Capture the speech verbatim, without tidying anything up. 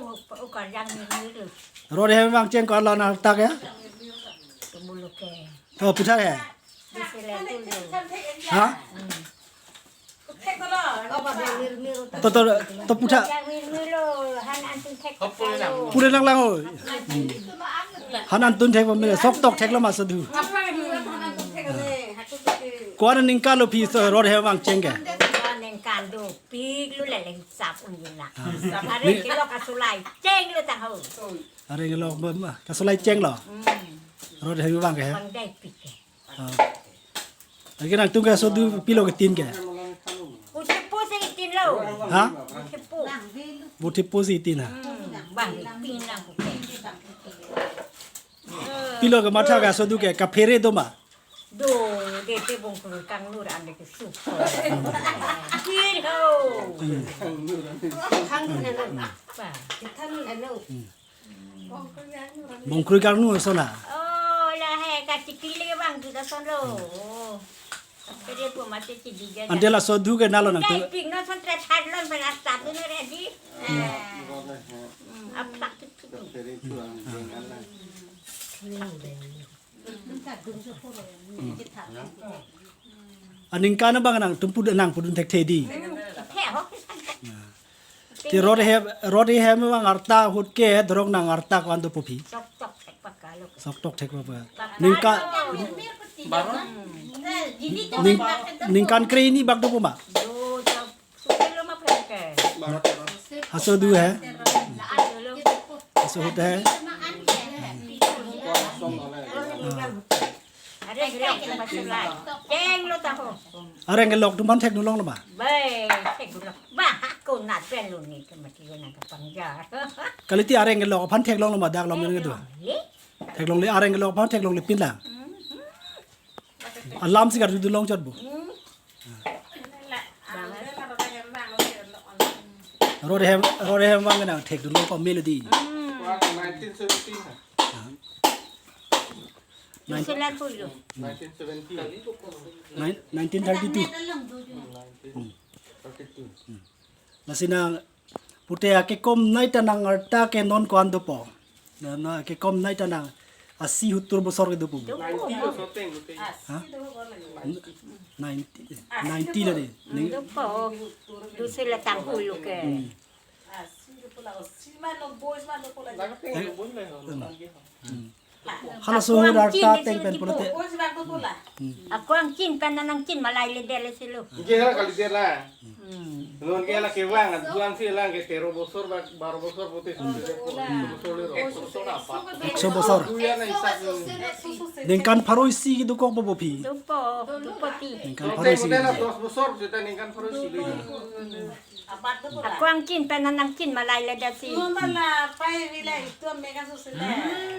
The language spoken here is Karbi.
Ukar yang mirmir lo. Rot hem vangcheng ko-an lo nang arta ke? Tumulu ke. To puthak he? Di sila tulo. Ha? To, to, to puthak. Yang mirmir lo, han antun thek. Pule nanglang o. Han antun thek pamela, sok tok theklo ma sodhu. Ko-an aningkan lo aphi so rot hem vangcheng ke? Ningkan dopik lo le leng sap un yun na. Areng kelok asulai cheng lo ta ho. Areng kelok ba, ma, kasulai cheng lo. Hmm. Rot hem vang ke he? Vang dai pik ke. Ah. Lake nangtum ke sodhu pilo ke tin ke? Pusi pusi tin lo. Ha? Pusi pu. Pusi pusi tin ha? Hmm, bang tin lang pusi. Pilo ke matha ke sodhu ke kaphere do ma? Do, de te Bongkrui Kangnur ande ke suk. Tin ho. Kangnur ande. Ba. Kithan anu. Bongkrui Kangnur ason ha? Oh, la he, kachikli le bang tu ta son lo. Kede pu mate chidi ja. Ante la sodhu ke nalo nangtum. Dai pik no son tre thar lon pen asta tu ne ready. Hmm, aplak tu tu. Aningkan abang nangtum pud nang pudun thekthe di. Te ho. Te rot hem, rot hem vang arta ahut ke dorong nang arta ko-an dopo aphi? Sok tok thek pakalo. Sok tok thek pakalo. Ningkan, ning-, ningkan kre-hini bak dopo ma? Do sok sukilo ma phe ke. Haso do he? Haso ahut he? Areng kelok atum pasulai. Cheng lo ta ho. Areng kelok atum aphan thekdun longlo ma? Bai, thekdun long. Ba, ha ko na pen lo ni ke mati ko na ke pangjar. Kalite areng kelok aphan theklonglo ma dak long ni do? Theklongle. Theklongle areng kelok aphan theklongle pin lang. Hmm, hmm. Alam si kardun long chot bo. Hmm. Rot hem, rot hem vang nang thekdun long pa melody. Hmm. Nineteen seventeen ha? Nine-, Sila pulo. Nineteen seventy. Nine-, nineteen thirty-two. Nineteen thirty-two. Lasi nang pute akekom nai ta nang arta ke non ko-an dopo? Na, na kekom nai ta nang asi huttur bosor ke dopo. Dopo. Ninety lo soteng pute. Ha? Ninety, ninety la de. Ning- Dopo. Dusela tang pulo ke. Hmm. Halaso ahut arta ateng pen pulote. Ako angkin pen nangkin malai le dele silo. Ke hala kali dela. Hmm. Non ke hala kevang, duan si lang ke tero bosor, ba-, baro bosor pute. Hmm. Bosor le ro. Ekso bosor. Duan na isak. Ningkan pharo isi kedokok po aphi? Dopo, dopo ti. Ningkan pharo isi. Dos bosor, seta ningkan pharo isi le. Ako angkin pen nangkin malai le dasi. Mala pai vila itu mega susila.